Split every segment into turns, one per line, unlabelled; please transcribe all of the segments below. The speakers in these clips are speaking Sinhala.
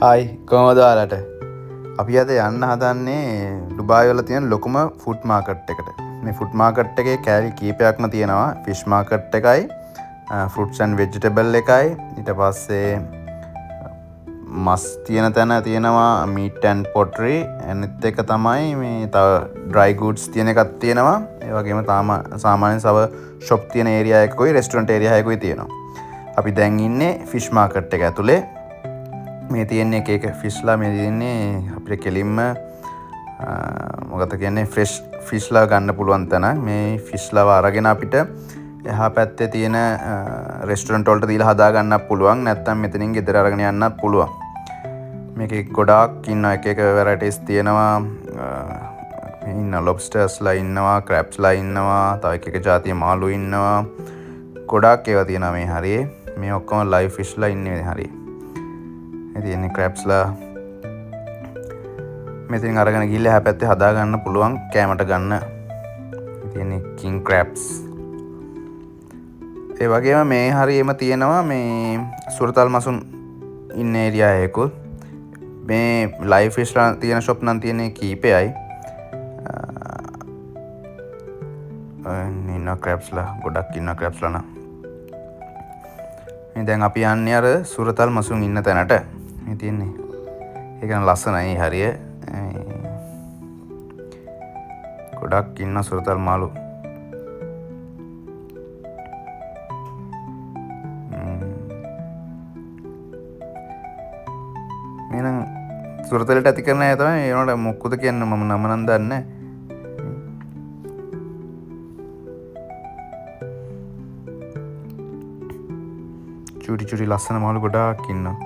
හායි, කොහොමද ඔයාලට? අපි අද යන්න හදන්නේ ඩුබායි වල තියෙන ලොකුම ෆුඩ් මාකට් එකට. මේ ෆුඩ් මාකට් එකේ කෑලි කීපයක්ම තියෙනවා. ෆිෂ් මාකට් එකයි, ෆෘට්ස් ඇන්ඩ් වෙජිටබල් එකයි, ඊට පස්සේ මස් තියෙන තැන තියෙනවා, මීට් ඇන්ඩ් පොට්‍රි, අනිත් එක තමයි මේ තව ඩ්‍රයි ගුඩ්ස් තියෙන එකක් තියෙනවා. ඒ වගේම තාම සාමාන්‍යයෙන් තව ෂොප් තියෙන ඒරියා එකකුයි රෙස්ටොරන්ට් ඒරියා එකකුයි තියෙනවා. අපි දැන් ඉන්නේ ෆිෂ් මාකට් එක ඇතුලේ. මේ තියෙන්නේ එක එක ෆිෂ්ලා, මේ තියෙන්නේ අපිට කෙලින්ම, මොකද කියන්නේ ෆ්‍රෙෂ් ෆිෂ්ලා ගන්න පුළුවන් තැන. මේ ෆිෂ්ලාව අරගෙන අපිට එහා පැත්තේ තියෙන රෙස්ටොරන්ට් වලට දීලා හදා ගන්නත් පුළුවන්, නැත්නම් මෙතනින් ගෙදර අරගෙන යන්නත් පුළුවන්. මේකේ ගොඩාක් ඉන්නවා, එක එක වැරයිටිස් තියෙනවා. මේ ඉන්න ලොබ්ස්ටර්ස්ලා ඉන්නවා, ක්‍රැබ්ස්ලා ඉන්නවා, තව එක එක ජාතිය මාළු ඉන්නවා. ගොඩාක් ඒවා තියෙනවා මේ හරියේ. මේ ඔක්කොම ලයිව් ෆිෂ්ලා ඉන්නේ මේ හරියේ. මේ තියෙන්නේ ක්‍රැබ්ස්ලා. මෙතනින් අරගෙන ගිහිල්ලා එහා පැත්තේ හදා ගන්න පුළුවන් කෑමට ගන්න. මේ තියෙන්නේ කිං ක්‍රැබ්ස්. ඒ වගේම මේ හරියම තියෙනවා මේ සුරතල් මසුන් ඉන්න ඒරියා එකකුත්. මේ ලයිව් ෆිෂ් තියෙන ෂොප් නම් තියෙන්නේ කීපයයි. ඉන්නවා ක්‍රැබ්ස්ලා, ගොඩක් ඉන්නවා ක්‍රැබ්ස්ලා නම්. මේ දැන් අපි යන්නේ අර සුරතල් මසුන් ඉන්න තැනට. මේ තියෙන්නේ. ඒක නම් ලස්සනයි හරිය. ගොඩක් ඉන්න සුරතල් මාළු. මේ නම් සුරතලට ඇති කරන අය තමයි. ඒ වුණාට මොකද කියන්න මම නම නම් දන්නේ නැහැ. චුටි චුටි ලස්සන මාළු ගොඩාක් ඉන්නවා.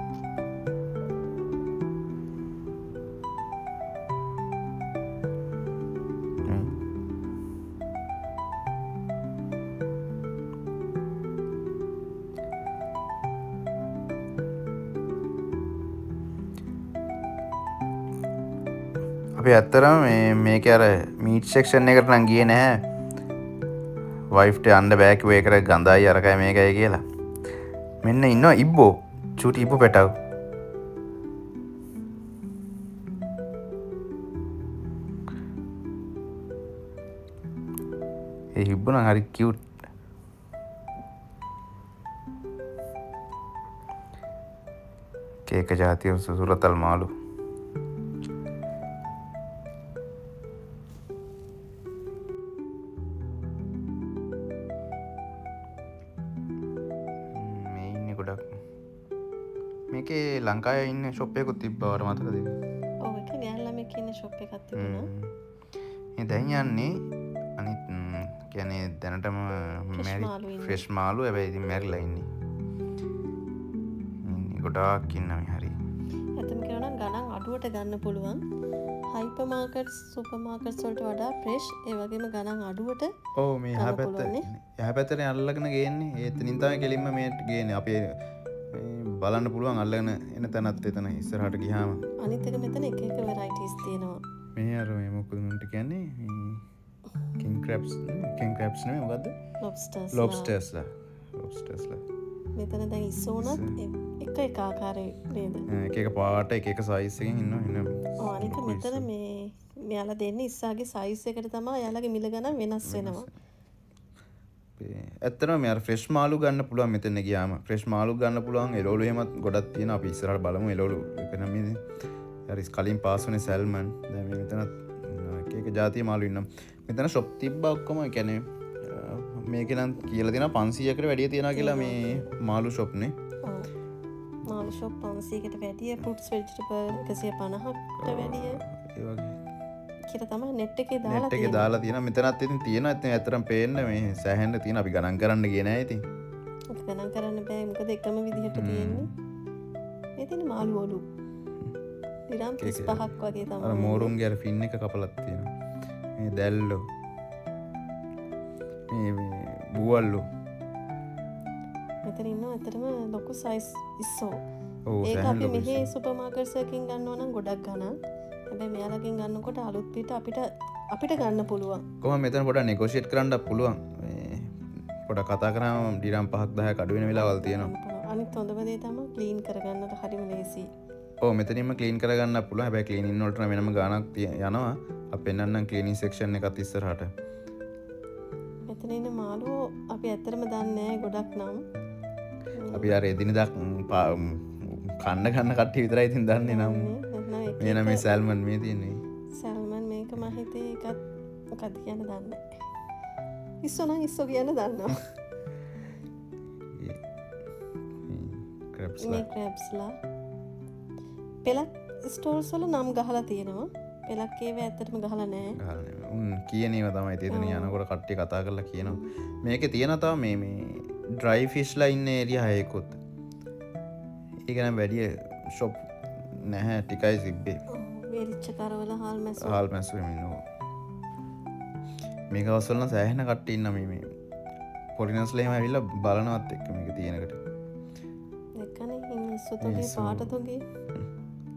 අපි ඇත්තටම මේකේ අර මීට් සෙක්ෂන් එකට නම් ගියේ නැහැ. වයිෆ්ට යන්න බෑ කිව්වා, ඒකට ගඳයි අරකයි මේකයි කියලා. මෙන්න ඉන්නවා ඉබ්බෝ, චූටි ඉබ්බෝ පැටව්. ඒ ඉබ්බෝ නම් හරි කියුට්. එක එක ජාතිය සුරතල් මාළු. මේකේ ලංකාවේ ඉන්න ෂොප් එකකුත් තිබ්බා, ඔයාලට මතකද ඒක?
ඔව්, ඒක ගෑනු ළමෙක් ඉන්න ෂොප් එකක් තිබුණා.
මේ දැන් යන්නේ අනිත්, කියන්නේ දැනටම ෆ්‍රෙෂ් මාළු, හැබැයි ඉතින් මැරිලා ඉන්නේ. ඉන්නේ ගොඩාක් ඉන්න මේ හරිය.
ඇත්තම කියනවා නම් ගණන් අඩුවට ගන්න පුළුවන්. හයිපර් මාකට්ස්, සුපර් මාකට්ස් වලට වඩා ෆ්‍රෙෂ්, ඒ වගේම ගණන් අඩුවට
ඔව්, මේ
ගන්න පුළුවන් නේ.
එහා පැත්තට අල්ලගෙන ගේන්නේ. ඒ එතනින් තමයි කෙලින්ම මේ ගේන්නේ. අපි බලන්න පුළුවන් අල්ලගෙන එන තැනත් එතන ඉස්සරහට ගියාම.
අනිත් එක මෙතන එක එක වැරයිටිස් තියෙනවා.
මේ අර මේ මොකද මුන්ට කියන්නේ? මේ කිං ක්‍රැබ්ස් නේ? කිං ක්‍රැබ්ස් නෙමෙයි, මොකද්ද?
ලොබ්ස්ටර්ස්.
ලොබ්ස්ටර්ස්ලා. ලොබ්ස්ටර්ස්ලා.
මෙතන දැන් ඉස්සෝ වුණත් එක එක ආකාරයේ නේද?
එක එක පාට, එක එක සයිස් එකකින් ඉන්නවා, ඉන්න.
ඔව්, අනික
ලොකු
මෙතන
ඉස්සෝ.
මෙයාලා දෙන්නේ ඉස්සාගේ සයිස් එකට තමයි එයාලගේ මිල ගණන් වෙනස් වෙනවා.
ඇත්තටම මේ අර ෆ්‍රෙෂ් මාළු ගන්න පුළුවන් මෙතන ගියාම. ෆ්‍රෙෂ් මාළු ගන්න පුළුවන්, එළවලු එහෙමත් ගොඩක් තියෙනවා. අපි ඉස්සරහට බලමු එළවලු. ඒක නම් මේ අර කලින් පාස් වුණේ සැල්මන්. දැන් මේ මෙතනත් එක එක ජාතිය මාළු ඉන්නවා. මෙතන ෂොප් තිබ්බා ඔක්කොම. ඒ කියන්නේ, මේකේ නම් කියලා තියෙනවා 500කට වැඩිය තියෙනවා කියලා මේ මාළු ෂොප් නේ.
ඔව්. මාළු ෂොප් 500කට වැඩිය, ෆෘට්ස් වෙජිටබල් 150කට වැඩිය.
ඒ වගේ.
කියලා තමයි නෙට් එකේ දාලා
නෙට් එකේ
තියෙන්නේ.
දාලා තියෙනවා. මෙතනත් ඉතින් තියෙනවා. ඉතින් ඇත්තටම පේන්න මේ සෑහෙන්න තියෙන. අපි ගණන් කරන්න ගියේ නෑ ඉතින්.
අපි ගණන් කරන්න බෑ. මොකද එකම විදිහට තියෙන්නේ. මේ තියෙන්නේ මාළු ඔලු. දිරාම්
එක එක.
35ක් වගේ තමයි.
අර මෝරුන්ගේ අර ෆින් එක කපලක් තියෙනවා. මේ දැල්ලෝ. මේ බූවල්ලෝ.
මෙතන ඉන්නවා ඇත්තටම ලොකු සයිස් ඉස්සෝ.
ඔව්,
ඒක
සෑහෙන
අපි
ලොකු
මෙහි
ඉස්සෝ.
සුපර් මාකට්ස් එකකින් ගන්නවා නම් ගොඩක් ගණන්. හැබැයි මෙයාලගෙන් ගන්නකොට අලුත් පිට අපිට ගන්න පුළුවන්.
කොහොම මෙතන පොඩක් නෙගෝෂিয়েට් කරන්නත් පුළුවන්. මේ පොඩක් කතා කරාම ඩිරම් 5ක් 10ක් අඩු වෙන වෙලාවල් තියෙනවා.
අනිත් හොඳම දේ තමයි ක්ලීන් කරගන්නට හරිම ලේසි.
ඔව්, මෙතනින්ම ක්ලීන් කරගන්න පුළුවන්. හැබැයි ක්ලීනින් වලට නම් වෙනම ගාණක් යනවා. අපි පෙන්නන්නම් ක්ලීනින් සෙක්ෂන් එකත් ඉස්සරහට.
මෙතන ඉන්න මාළුවෝ අපි ඇත්තටම දන්නේ නෑ ගොඩක් නම්.
අපි අර එදිනෙදා කන්න ගන්න කට්ටිය විතරයි ඉතින් දන්නේ නම්. මේ නම් මේ සැල්මන් මේ තියෙන්නේ.
සැල්මන් මේක මම හිතේ එකත් මොකද්ද කියන්න දන්නේ නෑ. ඉස්සෝ නම් ඉස්සෝ කියන්න දන්නවා.
ක්‍රැබ්ස්ලා.
මේ ක්‍රැබ්ස්ලා. පෙලක් ස්ටෝල්ස් වල නම් ගහලා තියෙනවා. පෙලක් ඒවා ඇත්තටම ගහලා නෑ.
ගහලා නෑ. උන් කියන ඒවා තමයි ඉතින් එතන යනකොට කට්ටිය කතා කරලා කියනවා. මේකේ තියෙන තව මේ ඩ්‍රයි ෆිෂ්ලා ඉන්න ඒරියා හයකුත්. ඒක නම් වැඩි ෂොප් නැහැ, ටිකයි තිබ්බේ.
ඔව්, වේලිච්ච කරවල හාල් මැස්සු.
හාල් මැස්සු එහෙම ඉන්නවා. මේක අවස්වල නම් සෑහෙන කට්ටිය ඉන්නා මේ ෆොරිනර්ස්ලා එහෙම ඇවිල්ලා බලනවත් එක්ක මේක තියෙනකට.
දැක්කනේ ඉන්න ඉස්සෝ තොගේ පාට තොගේ.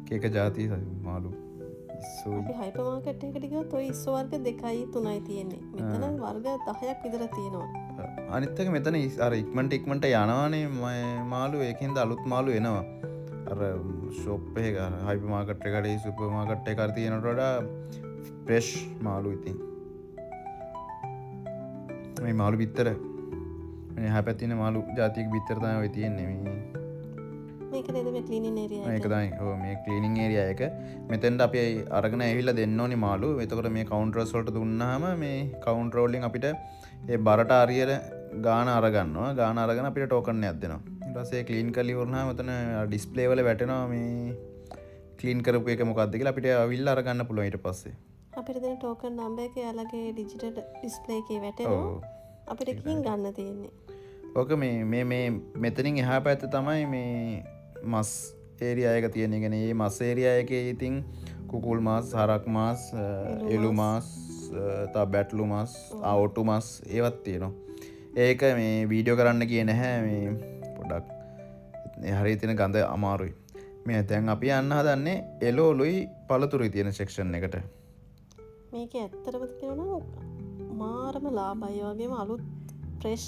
එක එක ජාති මාළු ඉස්සෝයි.
අපි හයිපර් මාකට් එකට ගියොත් ඔය ඉස්සෝ වර්ග 2යි 3යි තියෙන්නේ. මෙතන වර්ග 10ක් විතර තියෙනවා.
අනිත් එක මෙතන අර ඉක්මනට ඉක්මනට යනවානේ මාළු, ඒකෙන්ද අලුත් මාළු එනවා. අර ෂොප් එක අර හයිපර් මාකට් එකට ඒ සුපර් මාකට් එක අර තියෙනට වඩා ෆ්‍රෙෂ් මාළු ඉතින්. මේ මාළු බිත්තර මේ එහා පැත්තේ ඉන්න මාළු ජාතියක බිත්තර තමයි ඔය තියෙන්නේ මේ.
මේක නේද මේ ක්ලීනින් ඒරියා එක?
මේක තමයි. ඔව්, මේ ක්ලීනින් ඒරියා එක. මෙතෙන්ට අපි අරගෙන ඇවිල්ලා දෙන්න ඕනි මාළු. එතකොට මේ කවුන්ටර්ස් වලට දුන්නාම මේ කවුන්ටර් වලින් අපිට ඒ බරට හරියට ගාන අරගන්නවා. ගාන අරගෙන අපිට ටෝකන් එකක් දෙනවා. ඊට පස්සේ ඒ ක්ලීන් කරලා ඉවරනහම එතන ඩිස්ප්ලේ වල වැටෙනවා මේ ක්ලීන් කරපු එක මොකද්ද කියලා අපිට ඇවිල්ලා අරගන්න පුළුවන් ඊට පස්සේ.
අපිට දෙන ටෝකන් නම්බර් එක එයාලගේ ඩිජිටල් ඩිස්ප්ලේ එකේ වැටෙනවා.
ඔව්.
අපිට ගිහින් ගන්න තියෙන්නේ.
ඔක මේ මේ මෙතනින් එහා පැත්තේ තමයි මේ මස් ඒරියා එක තියෙන. ඒ කියන්නේ මේ මස් ඒරියා එකේ ඉතින් කුකුල් මස්, හරක් මස්, එළු මස්, තව බැටළු මස්, ඔටු මස් ඒවත් තියෙනවා. ඒක මේ වීඩියෝ කරන්න ගියේ නැහැ. මේ පොඩක් ඒ හරිය තියෙන ගඳ අමාරුයි. මේ දැන් අපි යන්න හදන්නේ එළවලුයි පළතුරුයි තියෙන සෙක්ෂන් එකට.
මේක ඇත්තටම කියනවා නම් මාරම ලාභයි. ඒ වගේම අලුත් ෆ්‍රෙෂ්.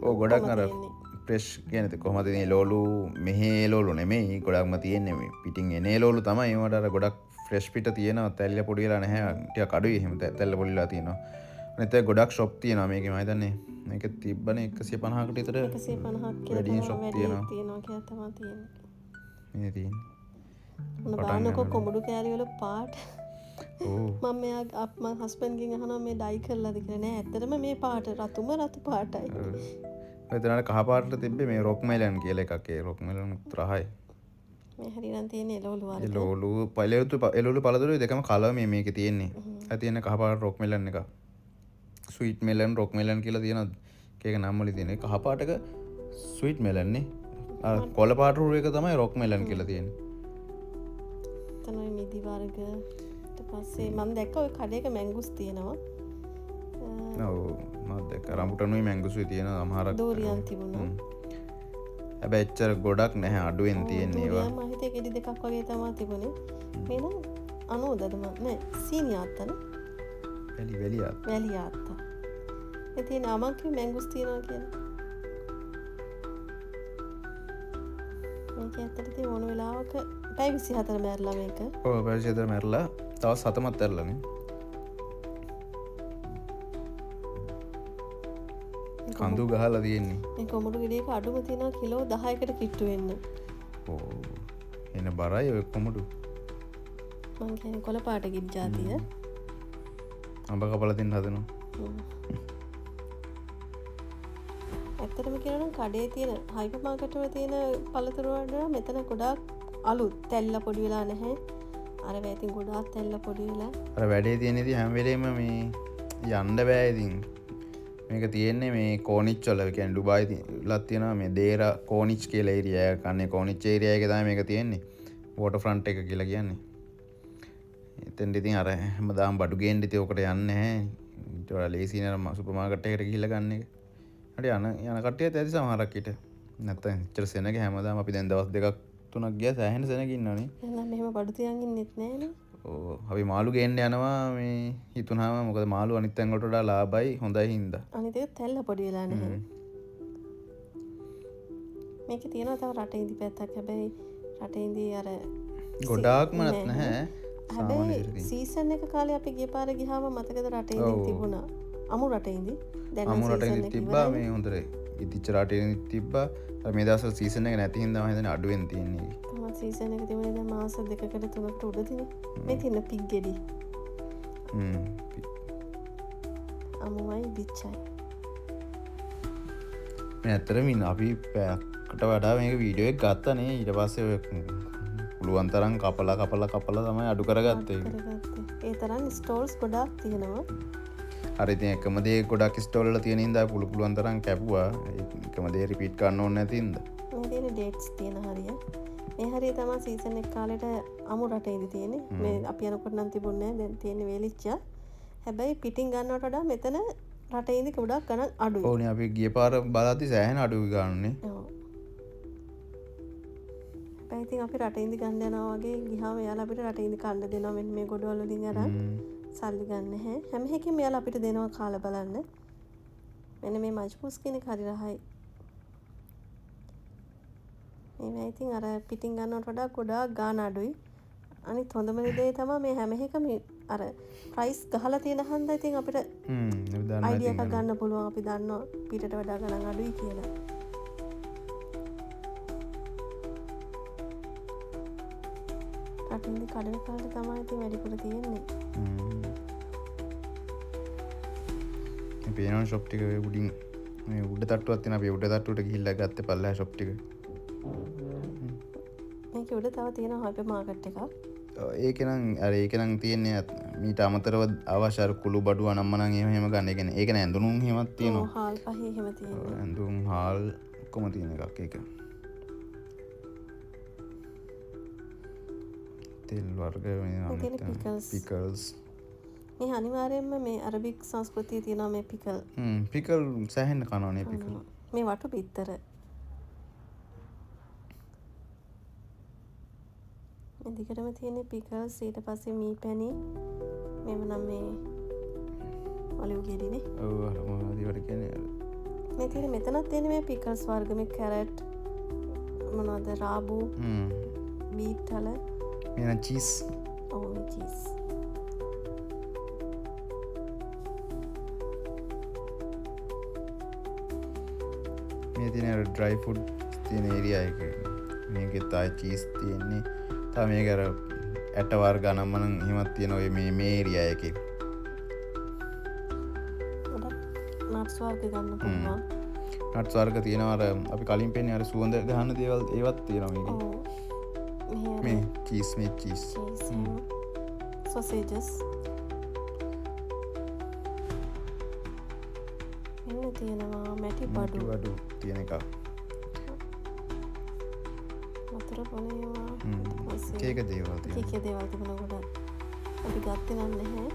ඔව්, ගොඩක්
කොහොමද
අර
තියෙන්නේ?
ෆ්‍රෙෂ් කියන්නේ ඉතින් කොහොමද ඉතින් එළවලු මෙහි එළවලු නෙමෙයි ගොඩක්ම තියෙන්නේ මේ පිටින් එන එළවලු තමයි. ඒවට අර ගොඩක් ෆ්‍රෙෂ් පිට තියෙනවා. තැල්ල පොඩි වෙලා නැහැ. ටිකක් අඩුයි එහෙම තැල්ල පොඩි වෙලා තියෙනවා. අනිත් එක ගොඩක් ෂොප් තියෙනවා මේකේ. මම හිතන්නේ මේක තිබ්බනේ 150කට විතර
150ක් කියලා
වැඩියෙන්
තමයි
ෂොප්
වැඩි
තියෙනවා.
තියෙනවා කියලා තමයි තියෙන්නේ.
මේ තියෙන්නේ.
මොන
පටන්
බලන්නකෝ
ගන්නවා.
කොමුඩු කෑලි වල පාට.
ඔව්.
මම මෙයා මං හස්බන්ඩ්ගෙන් අහනවා මේ ඩයි කරලාද කියලා. නෑ, ඇත්තටම මේ පාට රතුම රතු පාටයි.
ඔව්. ඔය තැනට කහ පාටට තිබ්බේ මේ රොක් මෙලන් කියලා එකක්. ඒ රොක් මෙලන් රහයි.
මේ හරිනම් තියෙන්නේ එළවලු වර්ග.
එළවලු එළවලු පළතුරු දෙකම කලව මේ මේකේ තියෙන්නේ. අර තියෙන කහ පාට රොක් මෙලන් එක. ස්වීට් මෙලන් රොක් මෙලන් කියලා තියෙනවා. එක එක නම් වලින් තියෙන. ඒ කහ පාටක ස්වීට් මෙලන් නේ. අර කොළ පාට හුරු එක තමයි රොක් මෙලන් කියලා තියෙන්නේ.
එතන ඔය මිදි වර්ග. ඊට පස්සේ මම දැක්ක ඔය කඩේක මැංගුස් තියෙනවා.
ඔව්, මම දැක්ක රඹුටනුයි මැංගුසුයි තියෙන සමහරක්.
දූරියන් තිබුණා.
හැබැයි එච්චර ගොඩක් නැහැ, අඩුවෙන් තියෙන්නේ ඒවා.
දූරියන් මම හිතේ ගෙඩි දෙකක් වගේ තමයි තිබුණේ. මේ නම් අනෝදද මං නෑ, සීනි ආත්තනේ.
වැලි ආත්ත.
වැලි ආත්ත. ඒ තියෙන අමං කිව්වේ මැංගුස් තියෙනවා කියලා. මේක ඇත්තට ඉතින් ඕන වෙලාවක පැය 24 මැරලා මේක.
ඔව්, පැය 24 මැරලා තව සතමත් ඇරලානේ. කඳු ගහලා තියෙන්නේ.
මේ කොමුඩු ගෙඩියක අඩුම තියෙනවා කිලෝ 10කට කිට්ටු වෙන්න.
ඔව්. එන බරයි ඔය කොමුඩු.
මං කියන්නේ කොළ පාට ගෙඩි ජාතිය.
අඹ කපලා දෙන්න හදනවා.
ඇත්තටම කියනවා නම් කඩේ තියෙන හයිපර් මාකට් වල තියෙන පළතුරු වලට වඩා මෙතන ගොඩාක් අලුත්, තැල්ල පොඩි වෙලා නැහැ. අර වැ ඉතින් ගොඩාක් තැල්ල පොඩි වෙලා.
අර වැඩේ තියෙන ඉතින් හැම වෙලේම මේ යන්න බෑ ඉතින්. මේක තියෙන්නේ මේ කෝනිච් වල, ඒ කියන්නේ ඩුබායි ලත් තියෙනවා මේ දේරා කෝනිච් කියලා ඒරියා එකක්. අන්නේ කෝනිච් ඒරියා එකේ තමයි මේක තියෙන්නේ. වෝටර් ෆ්‍රන්ට් එක කියලා කියන්නේ. එතෙන්ට ඉතින් අර හැමදාම බඩු ගේන්න ඉතින් ඔකට යන්නේ නැහැ. ඊට වඩා ලේසි නේ අර සුපර් මාකට් එකට ගිහිල්ලා ගන්න එක. හරි, යන කට්ටියත් ඇති සමහරක් ඊට. නැත්තම් එච්චර සෙනග හැමදාම අපි දැන් දවස් දෙකක් තුනක් ගියා සෑහෙන සෙනග ඉන්නවනේ.
එහෙනම් මෙහෙම බඩු තියන් ඉන්නෙත් නෑනේ.
ඔව්, අපි මාළු ගේන්න යනවා මේ හිතුනහම, මොකද මාළු අනිත් තැන් වලට වඩා ලාභයි හොඳයි හින්දා.
අනිත් එක තැල්ල පොඩි වෙලා නැහැ. මේකේ තියෙනවා තව රට ඉදි පැත්තක්. හැබැයි රටඉඳි අර
ගොඩාක්ම නැහැ.
හැබැයි සීසන් එක කාලේ අපි ගිය පාර ගියාම මතකද රටඉඳි තිබුණා. අමු රටඉඳි.
දැන් අමු රටඉඳි තිබ්බා. මේ හොඳට ඉතිච්ච රටඉඳි තිබ්බා. අර මේ දවස්වල සීසන් එක නැති හින්දා මම හිතන්නේ අඩුවෙන් තියෙන්නේ.
කොහොමද සීසන් එක තිබුණේ දැන් මාස දෙකකට තුනකට උඩ තියෙන්නේ. මේ තියෙන පිග් ගෙඩි. අමුවයි දිච්චයි.
මේ ඇත්තටම අපි පැයකට වඩා මේක වීඩියෝ එක ගත්තා නේ. ඊට පස්සේ ඔය පුළුවන් තරම් කපලා කපලා කපලා තමයි අඩු කරගත්තේ.
ඒ තරම් ස්ටෝල්ස් ගොඩාක් තියෙනවා.
අර ඉතින් එකම දේ ගොඩක් ස්ටෝල් වල තියෙන හින්දා පුළුවන් තරම් කැපුවා. එකම දේ රිපීට් කරන්න ඕනේ නැති හින්දා.
මේ තියෙන ඩේට්ස් තියෙන හරිය. මේ හරිය තමයි සීසන් එක කාලෙට අමු රටේ ඉඳි තියෙන්නේ. මේ අපි යනකොට නම් තිබුණේ නැහැ. දැන් තියෙන්නේ වේලිච්චා. හැබැයි පිටින් ගන්නවට වඩා මෙතන රටේ ඉඳි ගොඩක් ගණන් අඩුයි.
ඕනේ අපි ගිය පාර බලද්දි සෑහෙන අඩුයි ගන්නනේ.
ඔව්. හැබැයි ඉතින් අපි රටේ ඉඳි ගන්න යනවා වගේ ගියාම එයාලා අපිට රටේ ඉඳි කන්න දෙනවා මෙන්න මේ ගොඩවල් වලින් අරන්. සල්ලි ගන්න නැහැ. හැම එකකින්ම එයාලා අපිට දෙනවා කාලා බලන්න. මෙන්න මේ මජ්බූස් කියන එක හරි රහයි. මේවා ඉතින් අර පිටින් ගන්නවට වඩා ගොඩාක් ගාන අඩුයි. අනිත් හොඳම දේ තමයි මේ හැම එකම අර ප්‍රයිස් ගහලා තියෙන හන්දා ඉතින් අපිට අයිඩියා එකක් ගන්න පුළුවන්. අපි දන්නවා පිටට වඩා ගණන් අඩුයි කියලා. රටින්දි කඩන කාලේ තමයි ඉතින් වැඩිපුර තියෙන්නේ.
මේ පේනවනේ ෂොප් ටික ඔය උඩින් මේ උඩ තට්ටුවක් තියෙනවා. අපි උඩ තට්ටුවට ගිහිල්ලා ගත්තේ පල්ලෙහා ෂොප් ටික.
මේකේ උඩ තව තියෙනවා හයිපර් මාකට් එකක්.
ඒකනම් අර ඒකනම් තියෙන්නේ මීට අමතරව අවශ්‍ය අර කුළු බඩු අනම්මනම් එහෙම එහෙම ගන්න. ඒ කියන්නේ ඒක නෑ ඇඳුම් එහෙමත් තියෙනවා.
ඔව් හාල් පහේ එහෙම තියෙනවා.
ඇඳුම් හාල් ඔක්කොම තියෙන එකක් ඒක. තෙල් වර්ග මේ අනිත් පිකල්ස්.
මේ අනිවාර්යයෙන්ම මේ අරබික් සංස්කෘතියේ තියෙනවා මේ පිකල්.
පිකල් සෑහෙන්න කනවා නේ පිකල්.
මේ වටු බිත්තර. මේ දිගටම තියෙන පිකල්ස් ඊට පස්සේ මී පැණි මේව නම් මේ ඔලිව් ගෙඩිනේ.
ඔව් අර මොනවද ඒවට කියන්නේ අර.
මේ තියෙන මෙතනත් තියෙන මේ පිකල්ස් වර්ග මේ කැරට් මොනවද රාබු බීට් වල
මේ නම් චීස්.
ඔව් මේ චීස්.
මේ තියෙන අර ඩ්‍රයි ෆුඩ් තියෙන ඒරියා එක. මේකෙත් ආයි චීස් තියෙන්නේ. තව මේක අර ඇට වර්ග අනම්මනම් එහෙමත් තියෙන ඔය මේ මේ ඒරියා එකේ.
ගොඩක් නට්ස් වර්ග ගන්න පුළුවන්.
නට්ස් වර්ග තියෙනවා. අර අපි කලින් පෙන්නේ අර සුවඳ ගහන දේවල් ඒවත් තියෙනවා මේකේ.
ඔව්.
මේ චීස් මේ චීස්.
සොසේජස්. මෙන්න තියෙනවා මැටි බඩු.
මැටි බඩු තියෙන එකක්.
වතුර බොන ඒවා.
එක එක දේවල් තියෙනවා.
එක එක දේවල් තිබුණා ගොඩක්. අපි ගත්තේ නම් නැහැ.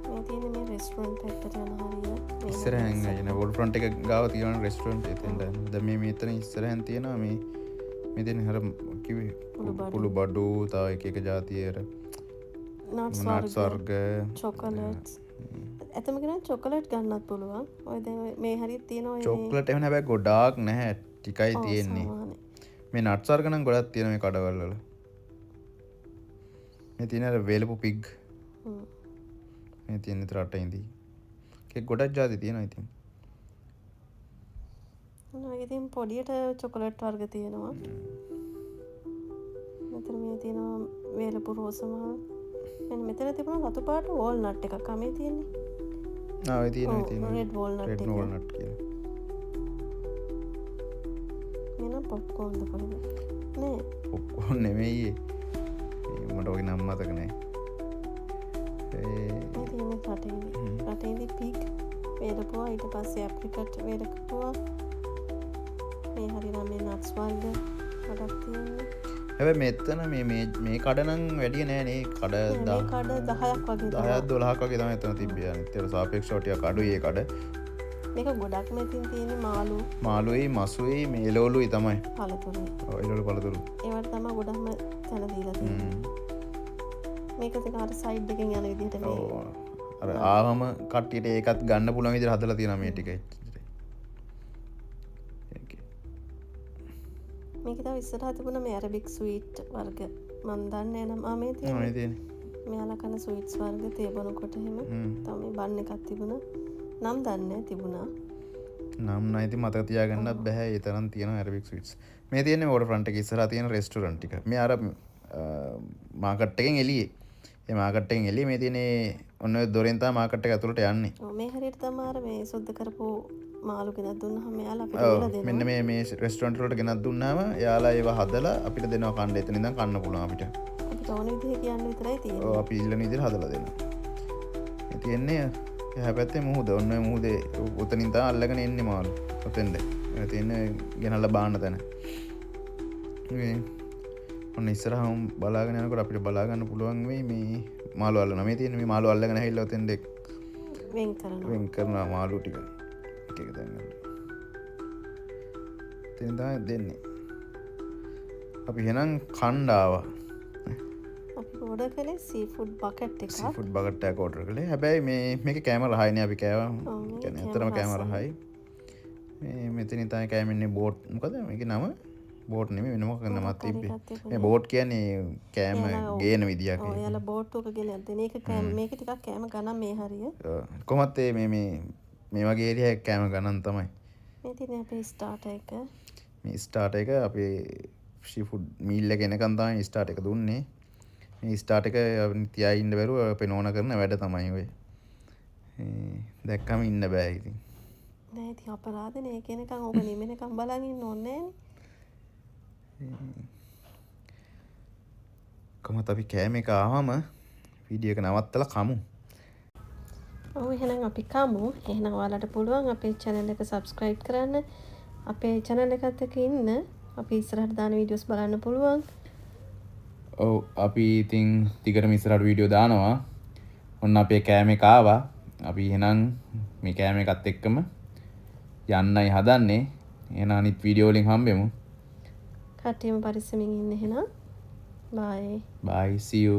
මේ තියෙන්නේ මේ රෙස්ටොරන්ට් පැත්තට යන හරිය.
ඉස්සරහින් යන වෝල් ෆ්‍රන්ට් එක ගාව තියෙන රෙස්ටොරන්ට් එතෙන්ට යන. දැන් මේ මෙතන ඉස්සරහින් තියෙනවා මේ මේ දෙන අර කිව්වේ කුළු බඩු තව එක එක ජාතිය අර
නට්ස් වර්ග චොකලට්ස්. ඇත්තම කියනවා චොකලට් ගන්නත් පුළුවන්. ඔය දැන් මේ හරියට තියෙනවා ඔය
චොකලට් එහෙම හැබැයි ගොඩාක් නැහැ ටිකයි තියෙන්නේ. මේ නට්ස් වර්ග නම් ගොඩක් තියෙන මේ කඩවල් වල. මේ තියෙන අර වේලපු පිග්. මේ තියෙන විතර රට ඉඳි. කේක් ගොඩක් ජාති තියෙනවා ඉතින්.
ඔන්න ඉතින් පොඩියට චොකලට් වර්ග තියෙනවා. මෙතන මේ තියෙනවා වේලපු රෝස මහල්. මෙන්න මෙතන තිබුණා රතු පාට වෝල්නට් එකක්. ආ මේ තියෙන්නේ.
ආ ඔය තියෙනවා ඔය තියෙනවා.
රෙඩ් වෝල්නට් එක.
රෙඩ් වෝල්නට් කියලා.
මේ නම් පොප්කෝන්ද කොහෙද? නෑ.
පොප්කෝන් නෙමෙයි ඒ. මට ඔගේ නම මතක නෑ.
ඒ මේ තියෙන්නේ රටේදී. රටේදී පිග් වේලපුවා ඊට පස්සේ ඇප්‍රිකට් වේලපුවා. මේ හරිනම් මේ නට්ස් වර්ග ගොඩක් තියෙන්නේ.
හැබැයි මෙතන මේ මේ මේ කඩ නම් වැඩි නෑ නේ. කඩ
මේ කඩ 10ක් වගේ තමයි.
10ක් 12ක් වගේ තමයි එතන තිබ්බේ. අනිත් ඒවා සාපේක්ෂව ටිකක් අඩුයි ඒ කඩ.
මේක ගොඩක්ම ඉතින් තියෙන්නේ මාළු.
මාළුයි මසුයි මේ එළවලුයි තමයි.
පළතුරු.
ඔව් එළවලු පළතුරු.
ඒවට තමයි ගොඩක්ම තැන දීලා තියෙන්නේ. මේක ඉතින් අර සයිඩ් එකෙන් යන විදිහට මේ.
ඔව්. අර ආවම කට්ටියට ඒකත් ගන්න පුළුවන් විදිහට හදලා තියෙනවා මේ ටික.
මේක තව ඉස්සරහා තිබුණා මේ ඇරබික් ස්වීට් වර්ග. මන් දන්නේ නෑ නම් ආ මේ තියෙන්නේ.
මේ තියෙන්නේ.
මෙයාලා කන ස්වීට්ස් වර්ග තේ බොනකොට එහෙම. තව මේ බන් එකක් තිබුණා. නම් දන්නේ නෑ තිබුණා.
නම් නෑ ඉතින් මතක තියාගන්නත් බැහැ. ඒ තරම් තියෙනවා ඇරබික් ස්වීට්ස්. මේ තියෙන්නේ වෝටර් ෆ්‍රන්ට් එකේ ඉස්සරහා තියෙන රෙස්ටුරන්ට් ටික. මේ අර මාකට් එකෙන් එළියේ. ඒ මාකට් එකෙන් එළියේ මේ තියෙන්නේ ඔන්න ඔය දොරෙන් තමයි මාකට් එක ඇතුළට යන්නේ.
ඔව් මේ හරියට තමයි අර මේ සුද්ධ කරපු මාළු ගෙනත් දුන්නාම එයාලා අපිට දීලා දෙනවා.
මෙන්න මේ මේ රෙස්ටුරන්ට් වලට ගෙනත් දුන්නාම එයාලා ඒවා හදලා අපිට දෙනවා කන්න. එතන ඉඳන් කන්න පුළුවන් අපිට.
අපිට ඕන විදිහ කියන්න විතරයි තියෙන්නේ.
ඔව් අපි ඉල්ලන විදිහට හදලා දෙනවා. මේ තියෙන්නේ එහා පැත්තේ මුහුද. ඔන්න ඔය මුහුදේ උතනින් තමයි අල්ලගෙන එන්නේ මාළු. ඔතෙන්ද. ඒ තියෙන්නේ ගෙනල්ලා බාන්න තැන. මේ ඔන්න ඉස්සරහම බලාගෙන යනකොට අපිට බලා ගන්න පුළුවන් වෙයි මේ මාළු අල්ලනවා. මේ තියෙන්නේ මේ මාළු අල්ලගෙන ඇවිල්ලා ඔතෙන්ද
වෙන් කරනවා.
වෙන් කරනවා මාළු ටික. එක එක තැන් වලට. එතෙන් තමයි දෙන්නේ. අපි එහෙනම් කණ්ඩ ආවා.
අපි ඕඩර් කළේ සී ෆුඩ් බකට් එකක්.
සී ෆුඩ් බකට් එකක් ඕඩර් කළේ. හැබැයි මේ මේක කෑම රහයි නේ අපි කෑවා.
ඔව්, මේ
කියන්නේ
කෑම
ඇත්තටම කෑම
රසයි.
රහයි. මේ මෙතනින් තමයි කෑම ඉන්නේ බෝට්. මොකද මේකේ නම බෝට් නෙමෙයි වෙන මොකක් නමක්
මොකක් හරි
තිබ්බේ.
එකක් තිබුණේ.
මේ බෝට් කියන්නේ කෑම ගේන විදියක්.
ඔව්, එයාලා බෝට්ටුවක ගෙනත් දෙන. ඒක කෑම මේක ටිකක් කෑම ගණන් මේ හරිය.
කොහොමත් ඒ මේ මේ මේ වගේ ඒරියා එක කෑම ගණන් තමයි.
මේ තියෙන්නේ අපේ ස්ටාර්ටර් එක.
මේ ස්ටාර්ටර් එක අපේ සී ෆුඩ් මීල් එක එනකන් තමයි ස්ටාර්ටර් එක දුන්නේ. මේ ස්ටාර්ටර් එක තියා ඉන්න බැරුව අපේ නෝනා කරන වැඩ තමයි ඔය. මේ දැක්කම ඉන්න බෑ ඉතින්.
නෑ ඉතින් අපරාධනේ. ඒක එනකන් ඔබ නිමෙනකන් බලන් ඉන්න ඕනේ නෑනේ.
කොහොමත් අපි කෑම එක ආවම වීඩියෝ එක නවත්තලා කමු.
ඔව් එහෙනම් අපි කමු. එහෙනම් ඔයාලට පුළුවන් අපේ channel එක subscribe කරන්න. අපේ channel එකත් එක්ක ඉන්න. අපි ඉස්සරහට දාන වීඩියෝස් බලන්න පුළුවන්.
ඔව් අපි ඉතින් දිගටම ඉස්සරහට වීඩියෝ දානවා. ඔන්න අපේ කෑම එක ආවා. අපි එහෙනම් මේ කෑම එකත් එක්කම යන්නයි හදන්නේ. එහෙනම් අනිත් වීඩියෝ වලින් හම්බෙමු.
කට්ටියම පරිස්සමින් ඉන්න එහෙනම්. Bye.
Bye, see you.